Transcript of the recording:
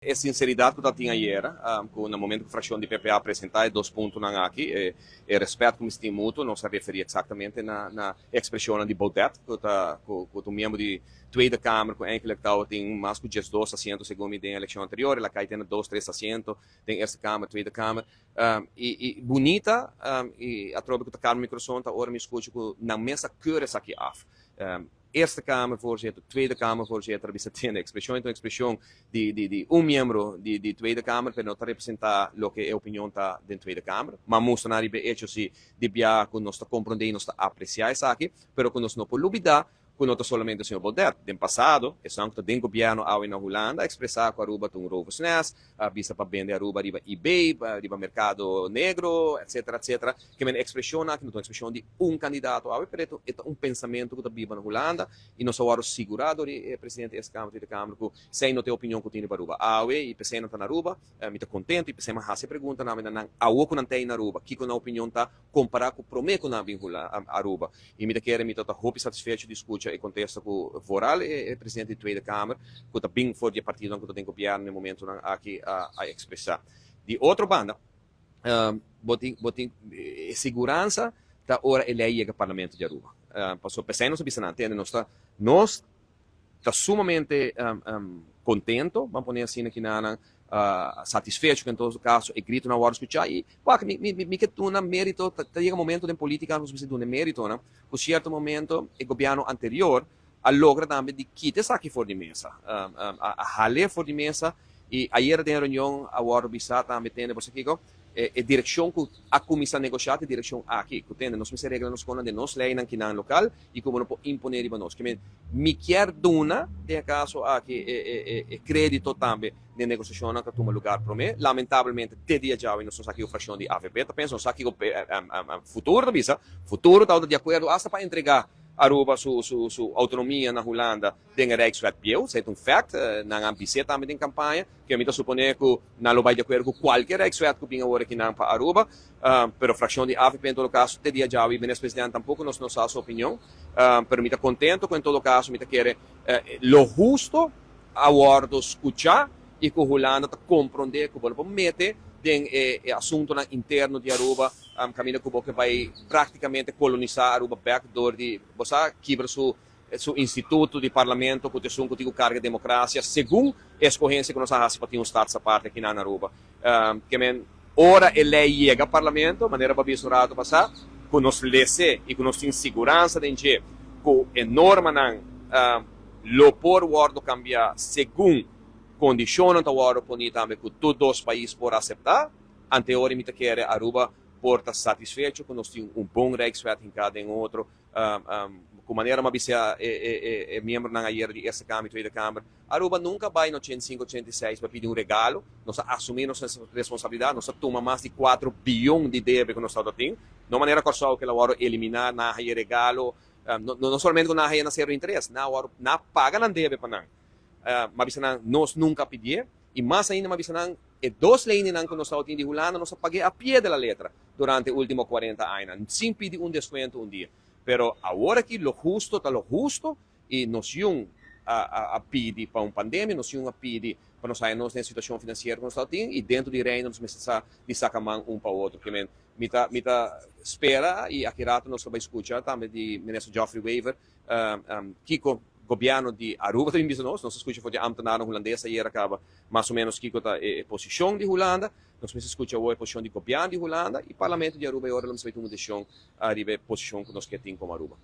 E sinceridat ku tabatin ayera, ku na momento ku frakshon di PPA a presentá e dos puntonan aki, e rèspèt ku mester tin mutuo, nos a referí eksaktamente na e ekspreshonnan di Baudet, ku ta ku ta un miembro di Tweede Kamer ku eigenlijk tabatin mas ku 12 asiento segun mi den elekshon anterior, el a kai te na dos, tres asiento den Eerste Kamer, Tweede Kamer. I bunita i atrobe ku ta kalma mi kurason ta ora mi skucha ku nan mes a keur esaki af. Eerste Kamervoorzitter, Tweede Kamervoorzitter a bisa tende ekspreshon e ta un ekspreshon di di di un miembro di di Tweede Kamer pero no ta representá loke e opinion ta den Tweede Kamer. Ma mustra nan riba e echo si di bia ku nos ta komprondé i nos ta apresiá esaki pero ku nos no por lubidá ku no ta solamente señor Baudet. Den pasado esnan ku ta den gobièrnu awe na Hulanda a ekspresá ku Aruba ta un roversnest, a bisa pa bende Aruba riba eBay, riba merkado negro, etcetera, etcetera. Ke men ekspreshonnan aki no ta un ekspreshon di un kandidato awe, pero e ta un pensamentu ku ta biba na Hulanda i nos a wòrdu sigurá dor di e presidente di Eerste Kamer, Tweede Kamer ku esei no ta e opinion ku tin riba Aruba awe i p'esei nan ta na Aruba. Mi ta kontentu i p'esei mi a hasi e pregunta na nan awo ku nan ta ei na Aruba, kiko nan opinion ta kompará ku promé ku nan a bin Aruba. I mi ta kere mi ta ta hopi satisfecho di skucha e kontesta ku vooral e presidente di Tweede Kamer ku ta bin for di e partidonan ku ta den gobièrnu na e momentunan aki a ekspresá. Di otro banda, bo tin bo tin e siguransa ta ora e lei yega Parlamento di Aruba. Pasobra p'esei nos a bisa nan, tende, nos ta nos ta sumamente contento, ban pone asina ki nan satisfecho ku en todo caso e gritonan a wòrdu skuchá i wak mi mi mi ke duna merito, ta yega momento den politica nos mester duna e meritonan ku sierto momento e gobièrnu anterior a logra tambe di kita esaki for di mesa, a hal'é for di mesa i ayera den e reunion a wòrdu bisá tambe tende bo sa kiko e direkshon ku a kuminsá negoshá ta e direkshon aki ku tende nos mester regla nos konan den nos leinan kinan lokal i ku bo no por imponé riba nos. Kimen mi kier duna den e kaso aki e kredito tambe den negosiashonnan ku a tuma lugar promé. Lamentablemente te dia djawe nos no sa kiko frakshon di avp ta pensa, nos sa kiko Futuro ta bisa. Futuro tabata di akuerdo asta pa entregá Aruba su su outonomia na Hulanda den e Rijkswet bieu. Esei ta un fèkt. Nan a bis'é tambe den kampaña. Ke mi ta suponé ku nan lo bai di akuerdo ku kualke Rijkswet ku bin awor akinan pa Aruba. Pero frakshon di avp en todo kaso te dia djawe i Minister President tampoko nos no sa su opinion. Pero mi ta kontento ku en todo kaso mi ta kere lo husto a wòrdu skuchá i ku Hulanda ta komprondé ku bo no por mete den e asuntunan interno di Aruba kaminda ku bo ke bai práktikamente kolonisá Aruba bèk dor di bo sa kibra su su instituto di parlamento ku ta esun ku tin ku karga demokrasia segun e eskohensia ku nos a hasi pa tin un status aparte akinan na Aruba. Ke men ora e lei yega parlamento, manera bo a bisa un rato pasá, ku nos les'é i ku nos tin siguransa den dje ku e normanan lo por wòrdu kambiá segun kondishonnan ta wòrdu poní tambe ku tur dos pais por aseptá. Anteori mi ta kere Aruba por ta satisfecho ku nos tin un bon Rijkswet hinká den otro. Ku manera mi a bisa e miembronan ayer di Eerste Kamer i Tweede Kamer, Aruba nunka bai na 85, 86 pa pidi un regalo. Nos a asumí nos responsabilidat, nos a tuma mas di 4 bion di debe ku nos tabata tin. No manera Kòrsou ku el a wòrdu eliminá, nan a haña regalo, no no solamente ku nan a haña na sero interes, nan a wòrdu, nan a paga nan debe pa nan. Mi a bisa nan, nos nunka a pidié i mas ainda mi a bisa nan, e dos leynan ku nos tabata tin di Hulanda nos a pag'é a pie de la letra durante e último 40 añanan, sin pidi un deskuento un dia. Pero awor aki lo husto ta lo husto i nos yun a pidi pa un pandemia, nos yun a pidi pa nos haña nos den e situashon finansiero ku nos tabata tin i dentro di Reino nos mester sa di saka man un pa otro. Ke men mi ta spera i aki rato nos lo bai skucha tambe di Minister Geoffrey Wever kiko gobièrnu di Aruba ta bin bisa nos. Nos a skucha for di ambtenarnan hulandes ayer a kaba mas o menos kiko ta e posishon di Hulanda. Nos mester skucha awor e posishon di gobièrnu di Hulanda i Parlamento di Aruba e ora lo mester bai tuma un desishon riba e posishon ku nos ke tin komo Aruba.